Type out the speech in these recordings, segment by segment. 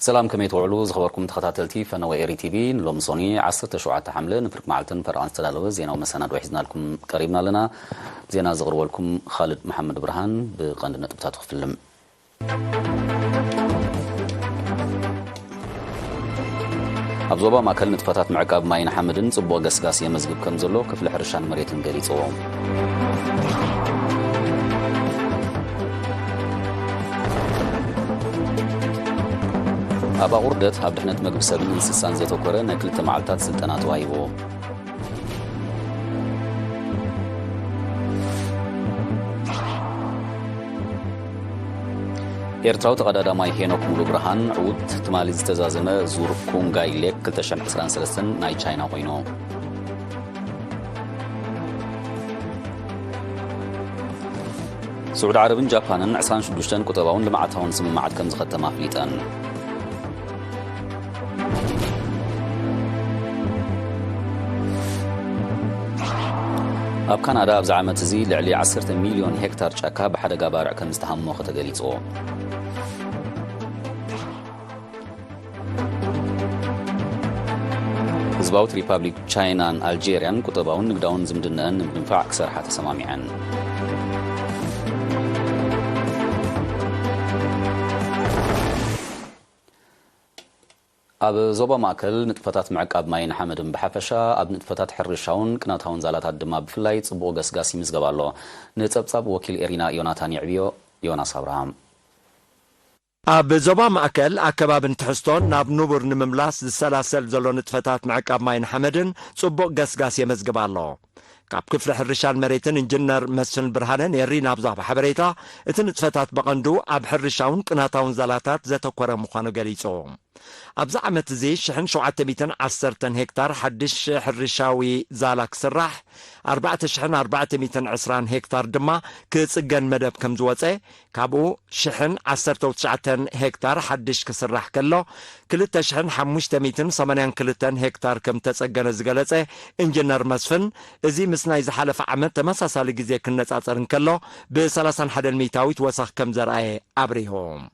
ሰላም፣ ከመይ ትውዕሉ ዝኸበርኩም ተኸታተልቲ ፈነወ ኤሪ ቲቪ? ንሎሚ ሶኒ ዓሰርተ ሸውዓተ ሓምለ ንፍርቂ መዓልትን ፈረቓን ዝተዳለወ ዜናዊ መሰናድኦ ሒዝናልኩም ቀሪብና ኣለና። ዜና ዘቕርበልኩም ኻልድ መሓመድ ብርሃን። ብቐንዲ ነጥብታቱ ክፍልም። ኣብ ዞባ ማእከል ንጥፈታት ምዕቃብ ማይን ሓመድን ጽቡቕ ገስጋስ የመዝግብ ከም ዘሎ ክፍሊ ሕርሻን መሬትን ገሊጹ። ኣብ ኣቑርደት ኣብ ድሕነት መግቢ ሰብን እንስሳን ዘተኮረ ናይ ክልተ መዓልታት ስልጠና ተዋሂቡ። ኤርትራዊ ተቐዳዳማይ ሄኖክ ሙሉ ብርሃን ዕዉት ትማሊ ዝተዛዘመ ዙር ኩንጋይ ሌክ ክልተ ሽሕን ዕስራን ሰለስተን ናይ ቻይና ኮይኑ። ስዑዲ ዓረብን ጃፓንን ዕስራን ሽዱሽተን ቁጠባውን ልምዓታውን ስምምዓት ከም ዝኸተማ ኣፍሊጠን። ኣብ ካናዳ ኣብዚ ዓመት እዚ ልዕሊ ዓሰርተ ሚልዮን ሄክታር ጫካ ብሓደጋ ባርዕ ከም ዝተሃሞኸ ተገሊጹ። ህዝባዊት ሪፓብሊክ ቻይናን ኣልጄርያን ቁጠባውን ንግዳውን ዝምድነአን ንምድንፋዕ ክሰርሓ ተሰማሚዐን። ኣብ ዞባ ማእከል ንጥፈታት ምዕቃብ ማይን ሓመድን ብሓፈሻ፣ ኣብ ንጥፈታት ሕርሻውን ቅናታውን ዛላታት ድማ ብፍላይ ጽቡቕ ገስጋስ ይምዝገብ ኣሎ። ንጸብጻብ ወኪል ኤሪና ዮናታን የዕብዮ። ዮናስ ኣብርሃም። ኣብ ዞባ ማእከል ኣከባብን ትሕዝቶን ናብ ንቡር ንምምላስ ዝሰላሰል ዘሎ ንጥፈታት ምዕቃብ ማይን ሓመድን ጽቡቕ ገስጋስ የመዝግብ ኣሎ። ካብ ክፍሊ ሕርሻን መሬትን ኢንጂነር መስፍን ብርሃነ ንኤሪና ኣብ ዝሃቦ ሓበሬታ፣ እቲ ንጥፈታት ብቐንዱ ኣብ ሕርሻውን ቅናታውን ዛላታት ዘተኮረ ምዃኑ ገሊጹ። ኣብዚ ዓመት እዚ ሽሕን ሸውዓተ ሚእትን ዓሰርተን ሄክታር ሓድሽ ሕርሻዊ ዛላ ክስራሕ፣ ኣርባዕተ ሽሕን ኣርባዕተ ሚእትን ዕስራን ሄክታር ድማ ክጽገን መደብ ከም ዝወጸ፣ ካብኡ ሽሕን ዓሰርተው ትሽዓተን ሄክታር ሓድሽ ክስራሕ ከሎ፣ ክልተ ሽሕን ሓሙሽተ ሚእትን ሰማንያን ክልተን ሄክታር ከም ተጸገነ ዝገለጸ ኢንጂነር መስፍን፣ እዚ ምስ ናይ ዝሓለፈ ዓመት ተመሳሳሊ ግዜ ክነጻጸር እንከሎ፣ ብሰላሳን ሓደን ሚእታዊት ወሰኽ ከም ዘርኣየ ኣብሪሁ።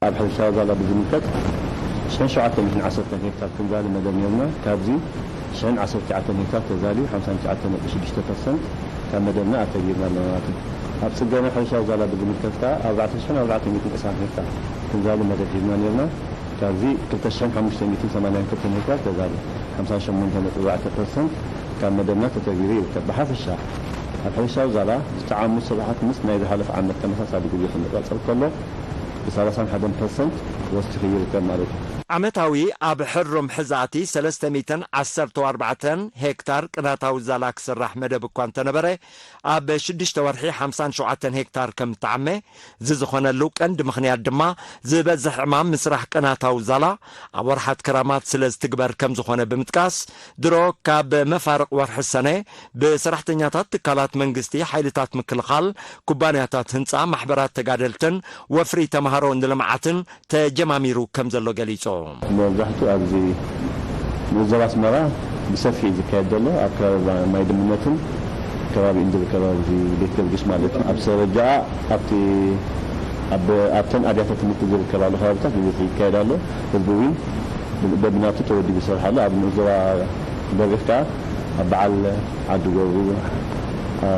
ኣብ ሕርሻዊ ዛላ ብዝምልከት፣ ሽሕን ሸውዓተ ሚእትን ዓሰርተን ሄክታር ክንዛሊ መደብ ነይርና። ካብዚ ሽሕን ዓሰርተ ትሽዓተን ሄክታር ተዛልዩ፣ ሓምሳን ትሽዓተን ነጥቢ ሽዱሽተ ፐርሰንት ካብ መደብና ኣተግቢርና ኣለና ማለት እዩ። ኣብ ጽገና ሕርሻዊ ዛላ ብዝምልከት ከኣ፣ ኣርባዕተ ሽሕን ኣርባዕተ ሚእትን ዕስራን ሄክታር ክንዛሊ መደብ ሒዝና ነይርና። ካብዚ ክልተ ሽሕን ሓሙሽተ ሚእትን ሰማንያን ክልተን ሄክታር ተዛልዩ፣ ሓምሳ ሸሞንተ ነጥቢ ኣርባዕተ ፐርሰንት ካብ መደብና ተተግቢሩ ይርከብ። ብሓፈሻ፣ ኣብ ሕርሻዊ ዛላ ዝተዓሙ ስራሓት ምስ ናይ ዝሓለፈ ዓመት ተመሳሳሊ ግዜ ክነጻጸር ከሎ፣ ብሰላሳን ሓደን ፐርሰንት ወሲኹ ይርከብ ማለት እዩ። ዓመታዊ ኣብ ሕሩም ሕዛእቲ ሰለስተ ሚእትን ዓሰርተው ኣርባዕተን ሄክታር ቅናታዊ ዛላ ክስራሕ መደብ እኳ እንተነበረ፣ ኣብ ሽዱሽተ ወርሒ ሓምሳን ሸውዓተን ሄክታር ከም እተዓመ፣ እዚ ዝኾነሉ ቀንዲ ምኽንያት ድማ ዝበዝሕ ዕማም ምስራሕ ቅናታዊ ዛላ ኣብ ወርሓት ክራማት ስለ ዝትግበር ከም ዝኾነ ብምጥቃስ፣ ድሮ ካብ መፋርቕ ወርሒ ሰነ ብሰራሕተኛታት ትካላት መንግስቲ፣ ሓይልታት ምክልኻል፣ ኩባንያታት ህንጻ፣ ማሕበራት ተጋደልትን ወፍሪ ተማሃሮ ንልምዓትን ተጀማሚሩ ከም ዘሎ ገሊጹ። መብዛሕትኡ ኣብዚ ንኡስ ዞባ ኣስመራ ብሰፊሕ እዩ ዝካየድ ዘሎ። ኣብ ከባቢ ማይ ድምነትን ከባቢኡን ዝርከብ ኣብዚ ቤት ገርግሽ ማለት እዩ። ኣብ ሰረጃኣ ኣብቲ ኣብ ኣብተን ኣብያተ ትምህርቲ ዝርከባሉ ከባቢታት ብብዝሒ ይካየድ ኣሎ። ህዝቢ እውን በብናቱ ተወዲቡ ይሰርሕ ኣሎ። ኣብ ንኡስ ዞባ በሪኽ ከኣ ኣብ በዓል ዓዲ ጎቡ፣ አ፣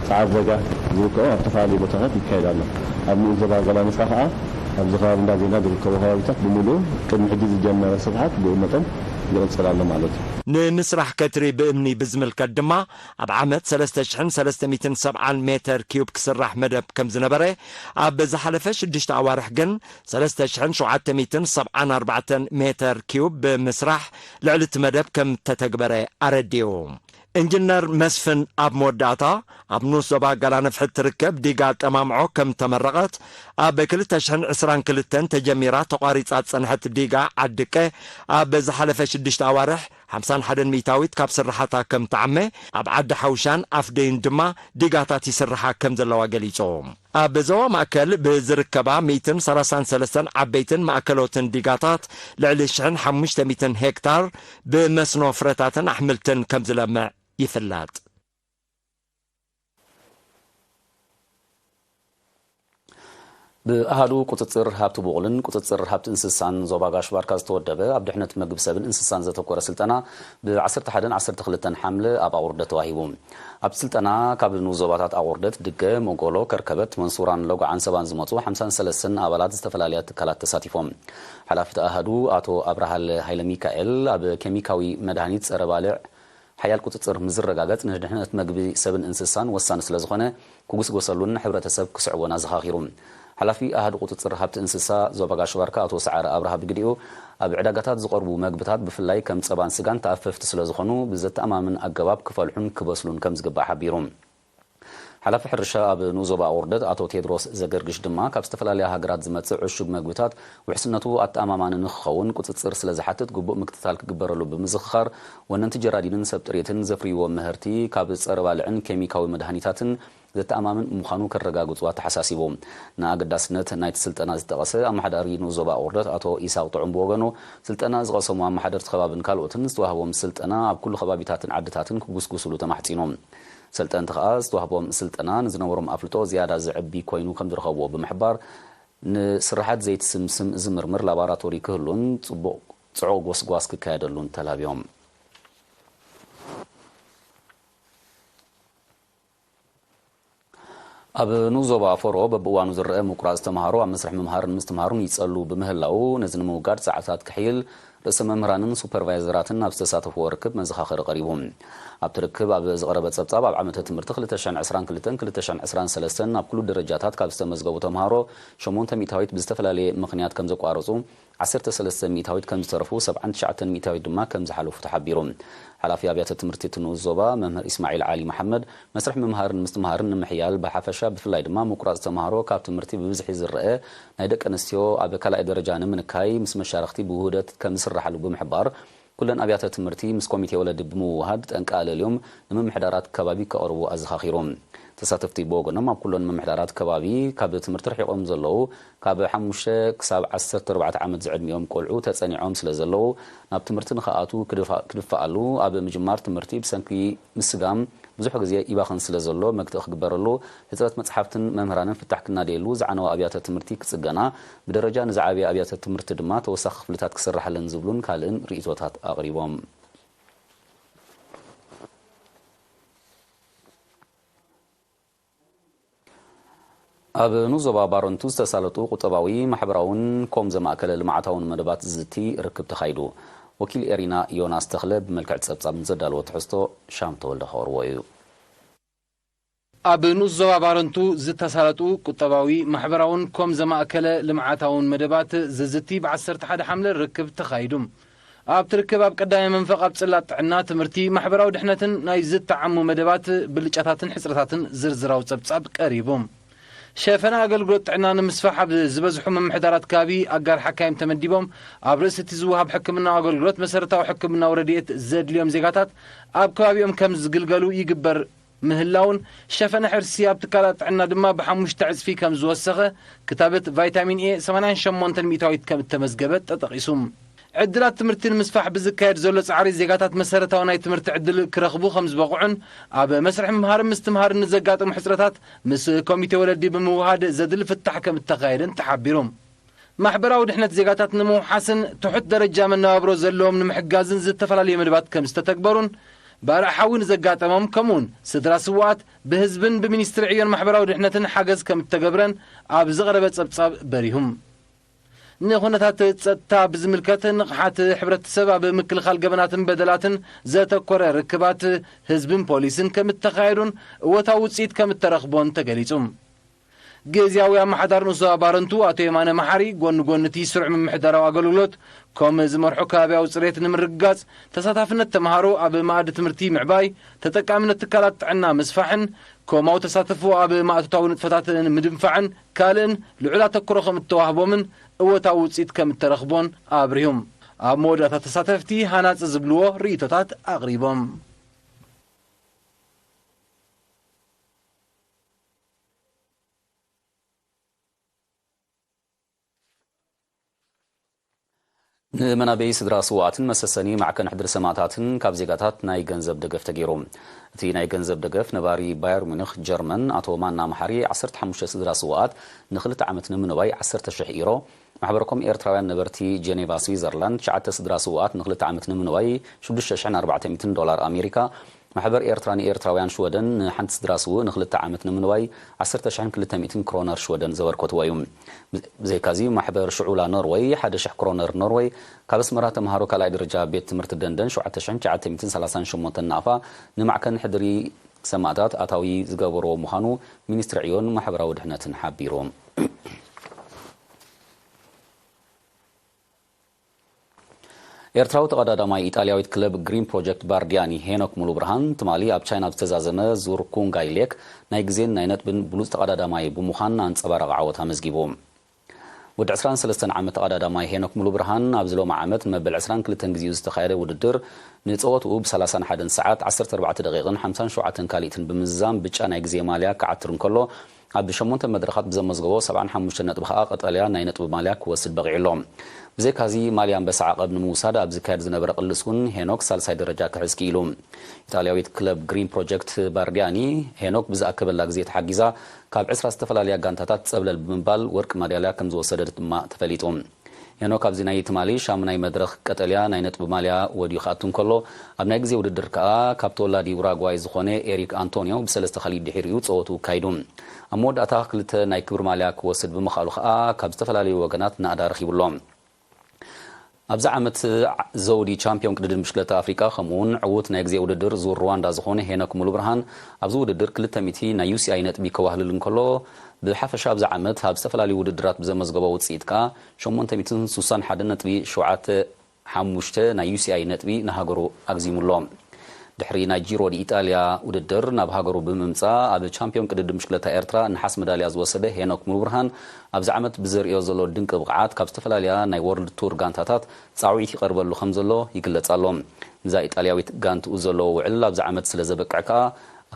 ጸዓት ዘጋ ዝርከቦም ኣብ ዝተፈላለዩ ቦታታት ይካየድ ኣሎ። ኣብ ንኡስ ዞባ ዛላምጽሃ ከኣ ኣብዚ ከባቢ እንዳ ዜና ዝርከቡ ከባቢታት ብምሉኡ ቅድሚ ሕጂ ዝጀመረ ስርሓት ብኡ መጠን ይቕጽል ኣሎ ማለት እዩ። ንምስራሕ ከትሪ ብእምኒ ብዝምልከት ድማ ኣብ ዓመት ሰለስተ ሽሕን ሰለስተ ሚእትን ሰብዓን ሜተር ኪዩብ ክስራሕ መደብ ከም ዝነበረ፣ ኣብ ዝሓለፈ ሽዱሽተ ኣዋርሕ ግን ሰለስተ ሽሕን ሸውዓተ ሚእትን ሰብዓን ኣርባዕተን ሜተር ኪዩብ ብምስራሕ ልዕሊ እቲ መደብ ከም እተተግበረ ኣረዲኡ። ኢንጂነር መስፍን ኣብ መወዳእታ፣ ኣብ ንኡስ ዞባ ጋላነፍሒ እትርከብ ዲጋ ጠማምዖ ከም ተመረቐት፣ ኣብ ክልተ ሽሕን ዕስራን ክልተን ተጀሚራ ተቋሪጻ ዝጸንሐት ዲጋ ዓድቀ፣ ኣብ ዝሓለፈ ሽዱሽተ ኣዋርሕ ሓምሳን ሓደን ሚእታዊት ካብ ስርሓታ ከም ትዓመ፣ ኣብ ዓዲ ሓውሻን ኣፍደይን ድማ ዲጋታት ይስርሓ ከም ዘለዋ ገሊጹ። ኣብ ዞባ ማእከል ብዝርከባ ሚእትን ሰላሳን ሰለስተን ዓበይትን ማእከሎትን ዲጋታት ልዕሊ ሽሕን ሓሙሽተ ሚእትን ሄክታር ብመስኖ ፍረታትን ኣሕምልትን ከም ዝለምዕ ይፍለጥ። ብኣሃዱ ቁጽጽር ሃብቲ ቡቕልን ቁጽጽር ሃብቲ እንስሳን ዞባ ጋሽ ባርካ ዝተወደበ ኣብ ድሕነት መግቢ ሰብን እንስሳን ዘተኮረ ስልጠና ብ ዓሰርተ ሓደን ዓሰርተ ክልተን ሓምለ ኣብ ኣቑርደት ተዋሂቡ። ኣብቲ ስልጠና ካብ ንኡስ ዞባታት ኣቑርደት፣ ድገ፣ ሞጎሎ፣ ከርከበት፣ መንሱራን ሎጎ ዓንሰባን ዝመጹ ሓምሳን ሰለስተን ኣባላት ዝተፈላለያ ትካላት ተሳቲፎም። ሓላፊ እቲ ኣሃዱ ኣቶ ኣብርሃል ሃይለ ሚካኤል፣ ኣብ ኬሚካዊ መድሃኒት ጸረ ባልዕ ሓያል ቁጽጽር ምስ ዝረጋገጽ ንድሕነት መግቢ ሰብን እንስሳን ወሳኒ ስለ ዝኾነ ክጉስጎሰሉን ሕብረተሰብ ክስዕቦን ኣዘኻኺሩ። ሓላፊ ኣሃዱ ቁጽጽር ሃብቲ እንስሳ ዞባ ጋሽ ባርካ ኣቶ ሰዓረ ኣብርሃ ብግዲኡ፣ ኣብ ዕዳጋታት ዝቐርቡ መግብታት ብፍላይ ከም ጸባን ስጋን ተኣፈፍቲ ስለ ዝኾኑ ብዘተኣማምን ኣገባብ ክፈልሑን ክበስሉን ከም ዝግባእ ሓቢሩ። ሓላፊ ሕርሻ ኣብ ንኡስ ዞባ ኣቑርደት ኣቶ ቴድሮስ ዘገርግሽ ድማ፣ ካብ ዝተፈላለያ ሃገራት ዝመጽእ ዕሹግ መግብታት ውሕስነቱ ኣተኣማማኒ ንክኸውን ቁጽጽር ስለ ዝሓትት ግቡእ ምክትታል ክግበረሉ ብምዝኽኻር፣ ወነንቲ ጀራዲንን ሰብ ጥሪትን ዘፍርይዎ ምህርቲ ካብ ጸረ ባልዕን ኬሚካዊ መድሃኒታትን ዘተኣማምን ምዃኑ ከረጋግጹ ኣተሓሳሲቡ። ንኣገዳስነት ናይቲ ስልጠና ዝጠቐሰ ኣመሓዳሪ ንኡስ ዞባ ኣቑርደት ኣቶ ኢሳቕ ጥዑም ብወገኑ፣ ስልጠና ዝቐሰሙ ኣመሓደርቲ ከባብን ካልኦትን ዝተዋህቦም ስልጠና ኣብ ኩሉ ከባቢታትን ዓድታትን ክጉስጉስሉ ተማሕጺኑ። ሰልጠንቲ ከኣ ዝተዋህቦም ስልጠና ንዝነበሮም ኣፍልጦ ዝያዳ ዘዕቢ ኮይኑ ከም ዝረኸብዎ ብምሕባር፣ ንስርሓት ዘይቲ ስምስም ዝምርምር ላቦራቶሪ ክህሉን ጽቡቕ ጽዑቕ ጎስጓስ ክካየደሉን ተላብዮም። ኣብ ንኡስ ዞባ ፎሮ በብእዋኑ ዝረአ ምቁራጽ ተምሃሮ ኣብ መስርሕ ምምሃርን ምስትምሃሩን ይጸሉ ብምህላዉ፣ ነዚ ንምውጋድ ጻዕርታት ክሕይል ርእሰ መምህራንን ሱፐርቫይዘራትን ኣብ ዝተሳተፍዎ ርክብ መዘኻኸሪ ቀሪቡ። ኣብቲ ርክብ ኣብ ዝቐረበ ጸብጻብ፣ ኣብ ዓመተ ትምህርቲ ክልተ ሽሕን ዕስራን ክልተን ክልተ ሽሕን ዕስራን ሰለስተን ኣብ ኩሉ ደረጃታት ካብ ዝተመዝገቡ ተምሃሮ ሸሞንተ ሚእታዊት ብዝተፈላለየ ምኽንያት ከም ዘቋረጹ፣ ዓሰርተ ሰለስተ ሚእታዊት ከም ዝተረፉ፣ ሰብዓን ትሽዓተን ሚእታዊት ድማ ከም ዝሓለፉ ተሓቢሩ። ሓላፊ ኣብያተ ትምህርቲ እቲ ንኡስ ዞባ መምህር ኢስማዒል ዓሊ መሓመድ፣ መስርሕ ምምሃርን ምስትምሃርን ንምሕያል ብሓፈሻ፣ ብፍላይ ድማ ምቁራጽ ተምሃሮ ካብ ትምህርቲ ብብዝሒ ዝረአ ናይ ደቂ ኣንስትዮ ኣብ ካልኣይ ደረጃ ንምንካይ ምስ መሻርኽቲ ብውህደት ከም ዝስራሓሉ ብምሕባር፣ ኩለን ኣብያተ ትምህርቲ ምስ ኮሚቴ ወለዲ ብምውሃድ ጠንቂ ኣለልዮም ንምምሕዳራት ከባቢ ከቕርቡ ኣዘኻኺሩ። ተሳተፍቲ ብወገኖም፣ ኣብ ኩለን ምምሕዳራት ከባቢ ካብ ትምህርቲ ርሒቖም ዘለዉ ካብ ሓሙሽተ ክሳብ ዓሰርተ ኣርባዕተ ዓመት ዝዕድሚኦም ቆልዑ ተጸኒዖም ስለ ዘለዉ፣ ናብ ትምህርቲ ንኽኣትዉ ክድፋ-፣ ክድፈኣሉ፣ ኣብ ምጅማር ትምህርቲ ብሰንኪ ምስጋም ብዙሕ ግዜ ይባኽን ስለ ዘሎ፣ መግትኢ ክግበረሉ፣ ሕጽረት መጽሓፍትን መምህራንን ፍታሕ ክናደየሉ፣ ዝዓነዋ ኣብያተ ትምህርቲ ክጽገና፣ ብደረጃ ንዝዓበያ ኣብያተ ትምህርቲ ድማ ተወሳኺ ክፍልታት ክስራሓለን ዝብሉን ካልእን ርእይቶታት ኣቕሪቦም። ኣብ ንኡስ ዞባ ባረንቱ ዝተሳለጡ ቁጠባዊ፣ ማሕበራውን ኮም ዘማእከለ ልምዓታውን መደባት ዝዝቲ ርክብ ተኻይዱ። ወኪል ኤሪና ዮናስ ተኽለ ብመልክዕ ጸብጻብ ንዘዳለዎ ትሕዝቶ ሻም ተወልደ ከቕርቦ እዩ። ኣብ ንኡስ ዞባ ባረንቱ ዝተሳለጡ ቁጠባዊ፣ ማሕበራውን ኮም ዘማእከለ ልምዓታውን መደባት ዝዝቲ ብ ዓሰርተ ሓደ ሓምለ ርክብ ተኻይዱ። ኣብቲ ርክብ ኣብ ቀዳማይ መንፈቕ ኣብ ጽላት ጥዕና፣ ትምህርቲ፣ ማሕበራዊ ድሕነትን ናይ ዝተዓሙ መደባት ብልጫታትን ሕጽረታትን ዝርዝራዊ ጸብጻብ ቀሪቡ። ሸፈነ ኣገልግሎት ጥዕና ንምስፋሕ ኣብ ዝበዝሑ ምምሕዳራት ከባቢ ኣጋር ሓካይም ተመዲቦም ኣብ ርእሲ እቲ ዝወሃብ ሕክምናዊ ኣገልግሎት መሰረታዊ ሕክምናዊ ረድኤት ዘድልዮም ዜጋታት ኣብ ከባቢኦም ከም ዝግልገሉ ይግበር ምህላውን ሸፈነ ሕርሲ ኣብ ትካላት ጥዕና ድማ ብሓሙሽተ ዕጽፊ ከም ዝወሰኸ ክታበት ቫይታሚን ኤ ሰማንያን ሸሞንተን ሚእታዊት ከም እተመዝገበ ተጠቒሱ። ዕድላት ትምህርቲ ንምስፋሕ ብዝካየድ ዘሎ ጻዕሪ ዜጋታት መሰረታዊ ናይ ትምህርቲ ዕድል ክረኽቡ ከም ዝበቕዑን ኣብ መስርሕ ምምሃርን ምስትምሃርን ንዘጋጥሙ ሕጽረታት ምስ ኮሚቴ ወለዲ ብምውሃድ ዘድሊ ፍታሕ ከም እተኻየደን ተሓቢሩ። ማሕበራዊ ድሕነት ዜጋታት ንምውሓስን ትሑት ደረጃ መነባብሮ ዘለዎም ንምሕጋዝን ዝተፈላለዩ መደባት ከም ዝተተግበሩን፣ ባርዕ ሓዊ ንዘጋጠሞም ከምኡውን ስድራ ስውኣት ብህዝብን ብሚኒስትሪ ዕዮን ማሕበራዊ ድሕነትን ሓገዝ ከም እተገብረን ኣብ ዝቐረበ ጸብጻብ በሪሁም። ንኹነታት ጸጥታ ብዝምልከት ንቕሓት ሕብረተሰብ ኣብ ምክልኻል ገበናትን በደላትን ዘተኮረ ርክባት ህዝብን ፖሊስን ከም እተኻየዱን እወታዊ ውጽኢት ከም እተረኽቦን ተገሊጹ። ግዝያዊ ኣመሓዳሪ ንኡስ ዞባ ባረንቱ ኣቶ የማነ መሓሪ፣ ጎኒ ጎኒ እቲ ስሩዕ ምምሕዳራዊ ኣገልግሎት፣ ከም ዝመርሑ ከባቢያዊ ጽሬት ንምርግጋጽ፣ ተሳታፍነት ተምሃሮ ኣብ መኣዲ ትምህርቲ ምዕባይ፣ ተጠቃምነት ትካላት ጥዕና ምስፋሕን፣ ኮማዊ ተሳትፎ ኣብ ማእቶታዊ ንጥፈታት ንምድንፋዕን ካልእን ልዑል ኣተኩሮ ከም እተዋህቦምን እወታዊ ውጽኢት ከም እተረኽቦን ኣብሪሁም። ኣብ መወዳእታ ተሳተፍቲ ሃናጺ ዝብልዎ ርእይቶታት ኣቕሪቦም። ንመናበይ ስድራ ስውኣትን መሰሰኒ ማዕከን ሕድሪ ሰማእታትን ካብ ዜጋታት ናይ ገንዘብ ደገፍ ተገይሩ። እቲ ናይ ገንዘብ ደገፍ ነባሪ ባየር ሙኒኽ ጀርመን ኣቶ ማና መሓሪ ዓሰርተ ሓሙሽተ ስድራ ስውኣት ንክልተ ዓመት ንምንዋይ ዓሰርተ ሽሕ ኢሮ፣ ማሕበረኮም ኤርትራውያን ነበርቲ ጀኔቫ ስዊዘርላንድ ትሽዓተ ስድራ ስውኣት ንክልተ ዓመት ንምንዋይ ሽዱሽተ ሽሕን ኣርባዕተ ሚእትን ዶላር ኣሜሪካ፣ ማሕበር ኤርትራ ንኤርትራውያን ሽወደን ንሓንቲ ስድራ ስዉእ ንክልተ ዓመት ንምንዋይ ዓሰርተ ሽሕን ክልተ ሚእትን ክሮነር ሽወደን ዘበርከትዎ እዩ። ብዘይካዚ ማሕበር ሽዑላ ኖርወይ ሓደ ሽሕ ክሮነር ኖርወይ ካብ ኣስመራ ተምሃሮ ካልኣይ ደረጃ ቤት ትምህርቲ ደንደን ሸውዓተ ሽሕን ትሽዓተ ሚእትን ሰላሳን ሸሞንተን ናቕፋ ንማዕከን ሕድሪ ሰማእታት ኣታዊ ዝገበርዎ ምዃኑ ሚኒስትሪ ዕዮን ማሕበራዊ ድሕነትን ሓቢሩ። ኤርትራዊ ተቐዳዳማይ ኢጣልያዊት ክለብ ግሪን ፕሮጀክት ባርዲያኒ ሄኖክ ሙሉብርሃን ትማሊ ኣብ ቻይና ኣብ ዝተዛዘመ ዙር ኩንጋይ ሌክ ናይ ግዜን ናይ ነጥብን ብሉጽ ተቐዳዳማይ ብምዃን ኣንጸባራቒ ዓወት ኣመዝጊቡ። ወዲ ዕስራን ሰለስተን ዓመት ተቐዳዳማይ ሄኖክ ሙሉብርሃን ኣብዚ ሎሚ ዓመት ንመበል ዕስራን ክልተን ግዜኡ ዝተኻየደ ውድድር ንጸወትኡ ብ ሰላሳን ሓደን ሰዓት ዓሰርተ ኣርባዕተ ደቂቕን ሓምሳን ሸውዓተን ካልኢትን ብምዝዛም ብጫ ናይ ግዜ ማልያ ክዓትር እንከሎ፣ ኣብ ሸሞንተ መድረኻት ብዘመዝገቦ ሰብዓን ሓሙሽተን ነጥቢ ከኣ ቀጠልያ ናይ ነጥቢ ማልያ ክወስድ በቒዑ ኣሎ። ብዘይካዚ ማልያ ኣንበሳ ዓቐብ ንምውሳድ ኣብ ዝካየድ ዝነበረ ቅልስ እውን ሄኖክ ሳልሳይ ደረጃ ክሕዝ ክኢሉ። ኢጣልያዊት ክለብ ግሪን ፕሮጀክት ባርዲያኒ ሄኖክ ብዝኣከበላ ግዜ ተሓጊዛ ካብ ዕስራ ዝተፈላለያ ጋንታታት ጸብለል ብምባል ወርቂ ማዳልያ ከም ዝወሰደት ድማ ተፈሊጡ። ሄኖክ ኣብዚ ናይ ትማሊ ሻሙናይ መድረኽ ቀጠልያ ናይ ነጥቢ ማልያ ወድዩ ክኣቱ እንከሎ፣ ኣብ ናይ ግዜ ውድድር ከኣ ካብ ተወላዲ ኡራጓይ ዝኾነ ኤሪክ ኣንቶንዮ ብሰለስተ ካልኢት ድሒሩ እዩ ጸወትኡ ኣካይዱ። ኣብ መወዳእታ ክልተ ናይ ክብሪ ማልያ ክወስድ ብምኽኣሉ ከኣ ካብ ዝተፈላለዩ ወገናት ናእዳ ረኺቡ ኣሎ። ኣብዚ ዓመት ዘውዲ ቻምፒዮን ቅድድም ብሽክለታ ኣፍሪቃ ከምኡውን ዕዉት ናይ ግዜ ውድድር ዙር ሩዋንዳ ዝኾነ ሄኖክ ሙሉብርሃን ኣብዚ ውድድር ክልተ ሚእቲ ናይ ዩ ሲ ኣይ ነጥቢ ከዋህልል እንከሎ፣ ብሓፈሻ ኣብዚ ዓመት ኣብ ዝተፈላለዩ ውድድራት ብዘመዝገቦ ውጽኢት ከኣ ሸሞንተ ሚእትን ስሳን ሓደን ነጥቢ ሸውዓተ ሓሙሽተ ናይ ዩ ሲ ኣይ ነጥቢ ንሃገሩ ኣግዚሙ ኣሎ። ድሕሪ ናይ ጂሮ ዲ ኢጣልያ ውድድር ናብ ሃገሩ ብምምጻእ ኣብ ቻምፒዮን ቅድድም ብሽክለታ ኤርትራ ነሓስ መዳልያ ዝወሰደ ሄኖክ ሙሉብርሃን ኣብዚ ዓመት ብዘርእዮ ዘሎ ድንቂ ብቕዓት ካብ ዝተፈላለያ ናይ ወርልድ ቱር ጋንታታት ጻውዒት ይቐርበሉ ከም ዘሎ ይግለጽ ኣሎ። ንዛ ኢጣልያዊት ጋንትኡ ዘለዎ ውዕል ኣብዚ ዓመት ስለ ዘበቅዕ ከኣ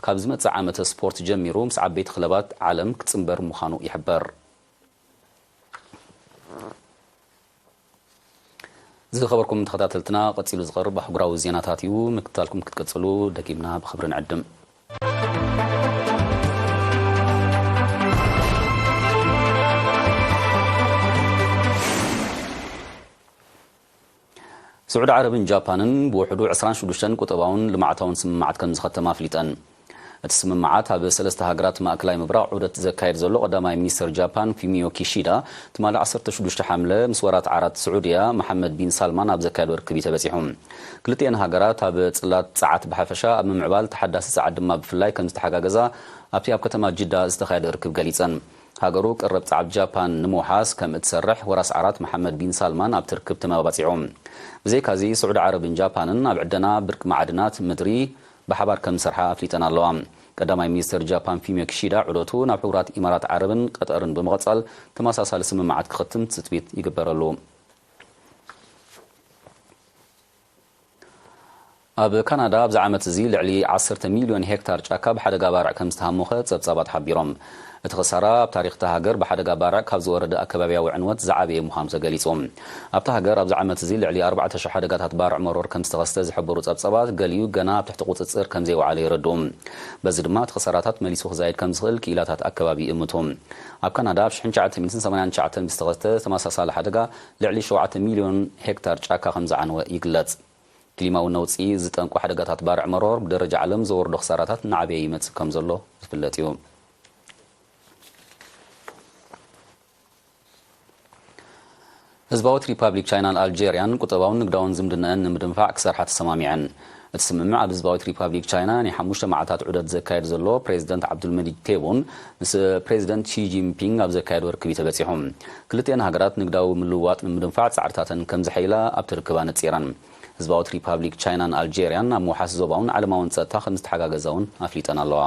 ካብ ዝመጽእ ዓመተ ስፖርት ጀሚሩ ምስ ዓበይቲ ክለባት ዓለም ክጽንበር ምዃኑ ይሕበር። ዝኸበርኩም ተኸታተልትና፣ ቀጺሉ ዝቐርብ ኣህጉራዊ ዜናታት እዩ። ምክትታልኩም ክትቀጽሉ ደጊምና ብኽብሪ ንዕድም። ስዑዲ ዓረብን ጃፓንን ብውሕዱ ዕስራን ሽዱሽተን ቁጠባውን ልምዓታውን ስምምዓት ከም ዝኸተማ ኣፍሊጠን። እቲ ስምምዓት ኣብ ሰለስተ ሃገራት ማእከላይ ምብራቕ ዑደት ዘካየድ ዘሎ ቀዳማይ ሚኒስተር ጃፓን ፊሚዮ ኪሺዳ ትማሊ ዓሰርተ ሽዱሽተ ሓምለ ምስ ወራት ዓራት ስዑድያ መሓመድ ቢን ሳልማን ኣብ ዘካየዶ ርክብ እዩ ተበጺሑ። ክልቲኤን ሃገራት ኣብ ጽላት ጸዓት ብሓፈሻ፣ ኣብ ምምዕባል ተሓዳሲ ጸዓት ድማ ብፍላይ ከም ዝተሓጋገዛ ኣብቲ ኣብ ከተማ ጅዳ ዝተኻየደ ርክብ ገሊጸን። ሃገሩ ቀረብ ጸዓት ጃፓን ንምውሓስ ከም እትሰርሕ ወራስ ዓራት መሓመድ ቢን ሳልማን ኣብቲ ርክብ ተመባጺዑ። ብዘይካዚ ስዑዲ ዓረብን ጃፓንን ኣብ ዕደና ብርቂ ማዕድናት ምድሪ ብሓባር ከም ዝሰርሓ ኣፍሊጠን ኣለዋ። ቀዳማይ ሚኒስተር ጃፓን ፊሚዮ ኪሺዳ ዑደቱ ናብ ሕቡራት ኢማራት ዓረብን ቀጠርን ብምቕጻል ተመሳሳሊ ስምምዓት ክኽትም ትጽቢት ይግበረሉ። ኣብ ካናዳ ኣብዚ ዓመት እዚ ልዕሊ ዓሰርተ ሚልዮን ሄክታር ጫካ ብሓደጋ ባርዕ ከም ዝተሃሞኸ ጸብጻባት ሓቢሮም። እቲ ክሳራ ኣብ ታሪኽ እታ ሃገር ብሓደጋ ባርዕ ካብ ዝወረደ ኣከባብያዊ ዕንወት ዝዓበየ ምዃኑ ተገሊጹ። ኣብታ ሃገር ኣብዚ ዓመት እዚ ልዕሊ ኣርባዕተ ሽሕ ሓደጋታት ባርዕ መሮር ከም ዝተኸስተ ዝሕብሩ ጸብጻባት፣ ገሊኡ ገና ኣብ ትሕቲ ቁጽጽር ከም ዘይወዓለ የረድኡ። በዚ ድማ እቲ ክሳራታት መሊሱ ክዛይድ ከም ዝኽእል ክኢላታት ኣከባቢ ይእምቱ። ኣብ ካናዳ ኣብ ሽሕን ትሽዓተ ሚእትን ሰማንያን ትሽዓተን ብዝተኸስተ ተመሳሳሊ ሓደጋ ልዕሊ ሸውዓተ ሚልዮን ሄክታር ጫካ ከም ዝዓነወ ይግለጽ። ክሊማዊ ነውጺ ዝጠንቁ ሓደጋታት ባርዕ መሮር ብደረጃ ዓለም ዘወርዶ ክሳራታት እናዓበየ ይመጽእ ከም ዘሎ ዝፍለጥ እዩ። ህዝባዊት ሪፓብሊክ ቻይናን ኣልጀርያን ቁጠባውን ንግዳውን ዝምድናኣን ንምድንፋዕ ክሰርሓ ተሰማሚዐን። እቲ ስምምዕ ኣብ ህዝባዊት ሪፓብሊክ ቻይና ናይ ሓሙሽተ መዓልታት ዑደት ዘካየድ ዘሎ ፕሬዚደንት ዓብዱልመጂድ ቴቡን ምስ ፕሬዚደንት ሺ ጂንፒንግ ኣብ ዘካየዶ ርክብ እዩ ተበጺሑ። ክልቲኤን ሃገራት ንግዳዊ ምልውዋጥ ንምድንፋዕ ጻዕርታተን ከም ዘሐይላ ኣብቲ ርክብ ኣነጺረን። ህዝባዊት ሪፓብሊክ ቻይናን ኣልጀርያን ኣብ ምውሓስ ዞባውን ዓለማውን ጸጥታ ከም ዝተሓጋገዛ እውን ኣፍሊጠን ኣለዋ።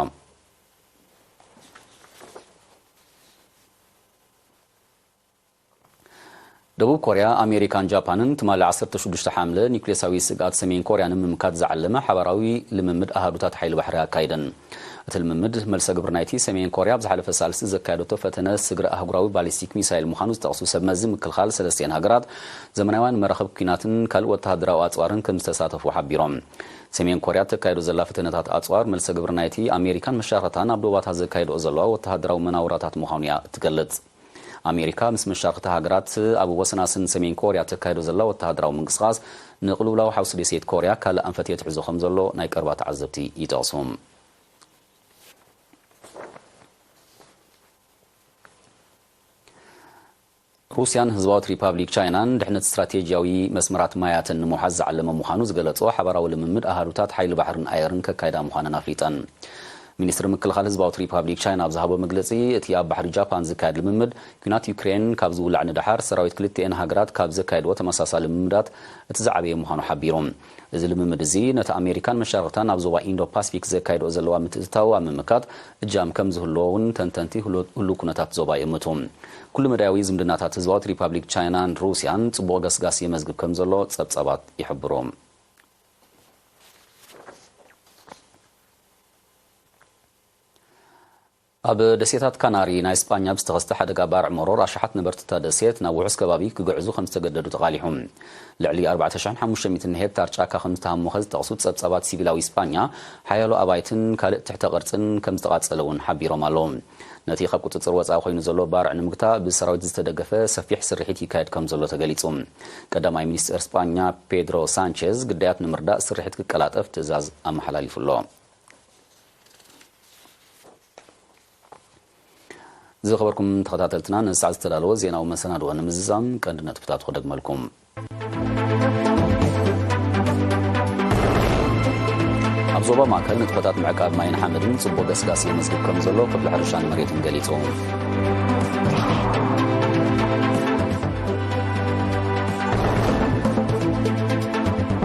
ደቡብ ኮርያ፣ ኣሜሪካን ጃፓንን ትማሊ ዓሰርተ ሽዱሽተ ሓምለ ኒውክሌሳዊ ስግኣት ሰሜን ኮርያ ንምምካት ዝዓለመ ሓባራዊ ልምምድ ኣሃዱታት ሓይሊ ባሕሪ ኣካይደን። እቲ ልምምድ መልሰ ግብሪ ናይቲ ሰሜን ኮርያ ኣብ ዝሓለፈ ሳልስቲ ዘካየደቶ ፈተነ ስግረ ኣህጉራዊ ባሊስቲክ ሚሳይል ምዃኑ ዝጠቕሱ ሰብ መዚ ምክልኻል ሰለስቲኤን ሃገራት፣ ዘመናውያን መራኽብ ኲናትን ካልእ ወተሃደራዊ ኣጽዋርን ከም ዝተሳተፉ ሓቢሮም። ሰሜን ኮርያ ተካይዶ ዘላ ፈተነታት ኣጽዋር መልሰ ግብሪ ናይቲ ኣሜሪካን መሻርኽታን ኣብ ዶባታት ዘካይድኦ ዘለዋ ወተሃደራዊ መናውራታት ምዃኑ እያ እትገልጽ። ኣሜሪካ ምስ መሻርኽቲ ሃገራት ኣብ ወሰናስን ሰሜን ኮርያ ተካይዶ ዘላ ወተሃደራዊ ምንቅስቓስ ንቕልውላው ሓውሲ ደሴት ኮርያ ካልእ ኣንፈት የትሕዞ ከም ዘሎ ናይ ቀረባ ተዓዘብቲ ይጠቕሱ። ሩስያን ህዝባዊት ሪፓብሊክ ቻይናን ድሕነት ስትራቴጂያዊ መስመራት ማያተን ንምውሓዝ ዝዓለመ ምዃኑ ዝገለጾ ሓባራዊ ልምምድ ኣሃዱታት ሓይሊ ባሕርን ኣየርን ከካይዳ ምዃነን ኣፍሊጠን። ሚኒስትሪ ምክልኻል ህዝባዊት ሪፓብሊክ ቻይና ኣብ ዝሃቦ መግለጺ፣ እቲ ኣብ ባሕሪ ጃፓን ዝካየድ ልምምድ ኲናት ዩክሬን ካብ ዝውላዕ ንደሓር ሰራዊት ክልቲኤን ሃገራት ካብ ዘካየድዎ ተመሳሳሊ ልምምዳት እቲ ዝዓበየ ምዃኑ ሓቢሩ። እዚ ልምምድ እዚ ነቲ ኣሜሪካን መሻርኽታን ኣብ ዞባ ኢንዶ ፓስፊክ ዘካይድኦ ዘለዋ ምትእትታው ኣብ ምምካት እጃም ከም ዝህልዎ እውን ተንተንቲ ህሉ- ህሉው ኩነታት ዞባ ይእምቱ። ኩሉ መዳያዊ ዝምድናታት ህዝባዊት ሪፓብሊክ ቻይናን ሩስያን ጽቡቕ ገስጋስ የመዝግብ ከም ዘሎ ጸብጻባት ይሕብሩ። ኣብ ደሴታት ካናሪ ናይ ስጳኛ ብዝተኸስተ ሓደጋ ባርዕ መሮር ኣሽሓት ነበርቲ እታ ደሴት ናብ ውሑስ ከባቢ ክግዕዙ ከም ዝተገደዱ ተቓሊሑ። ልዕሊ ኣርባዕተ ሽሕን ሓሙሽተ ሚእትን ሄክታር ጫካ ከም ዝተሃሞኸ ዝጠቕሱ ጸብጻባት ሲቪላዊ ስጳኛ፣ ሓያሎ ኣባይትን ካልእ ትሕተ ቅርጽን ከም ዝተቓጸለ እውን ሓቢሮም ኣለዉ። ነቲ ካብ ቁጽጽር ወጻኢ ኮይኑ ዘሎ ባርዕ ንምግታእ ብሰራዊት ዝተደገፈ ሰፊሕ ስርሒት ይካየድ ከም ዘሎ ተገሊጹ። ቀዳማይ ሚኒስትር ስጳኛ ፔድሮ ሳንቼዝ ግዳያት ንምርዳእ ስርሒት ክቀላጠፍ ትእዛዝ ኣመሓላሊፉ ኣሎ። ዝኸበርኩም ተኸታተልትና፣ ንሳዕ ዝተዳለወ ዜናዊ መሰናድኦ ንምዝዛም ቀንዲ ነጥብታት ክደግመልኩም። ኣብ ዞባ ማእከል ንጥፈታት ምዕቃብ ማይን ሓመድን ጽቡቕ ገስጋስ የመዝግብ ከም ዘሎ ክፍሊ ሕርሻን መሬትን ገሊጹ።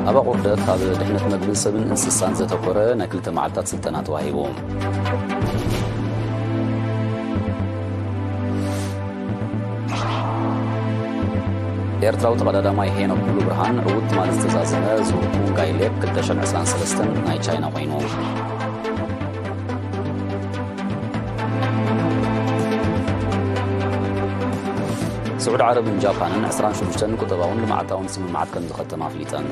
ኣብ ኣቑርደት ኣብ ድሕነት መግብን ሰብን እንስሳን ዘተኮረ ናይ ክልተ መዓልታት ስልጠና ተዋሂቡ። ኤርትራዊ ተቐዳዳማይ ሄኖክ ሙሉብርሃን ዕዉት ትማሊ ዝተዛዘመ ዙር ኩንጋይ ሌፕ ክልተ ሽሕን ዕስራን ሰለስተን ናይ ቻይና ኮይኑ። ስዑድ ዓረብን ጃፓንን ዕስራን ሽዱሽተን ቁጠባውን ልምዓታውን ስምምዓት ከም ዝኸተማ ኣፍሊጠን።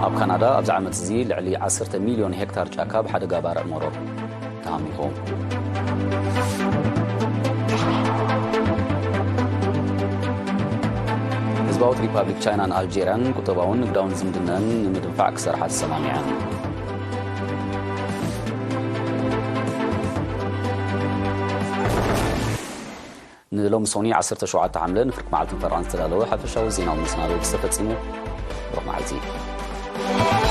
ኣብ ካናዳ ኣብዚ ዓመት እዚ ልዕሊ ዓሰርተ ሚልዮን ሄክታር ጫካ ብሓደጋ ባርዕ መሮር ተሃሚኹ። ህዝባዊት ሪፓብሊክ ቻይናን ኣልጄርያን ቁጠባውን ንግዳውን ዝምድነን ንምድንፋዕ ክሰርሓ ተሰማሚዐን። ንሎሚ ሶኒ ዓሰርተ ሸውዓተ ሓምለ ንፍርቂ መዓልትን ፈረቓን ዝተዳለወ ሓፈሻዊ ዜናዊ መሰናድኦ ተፈጺሙ። ብሩኽ መዓልቲ።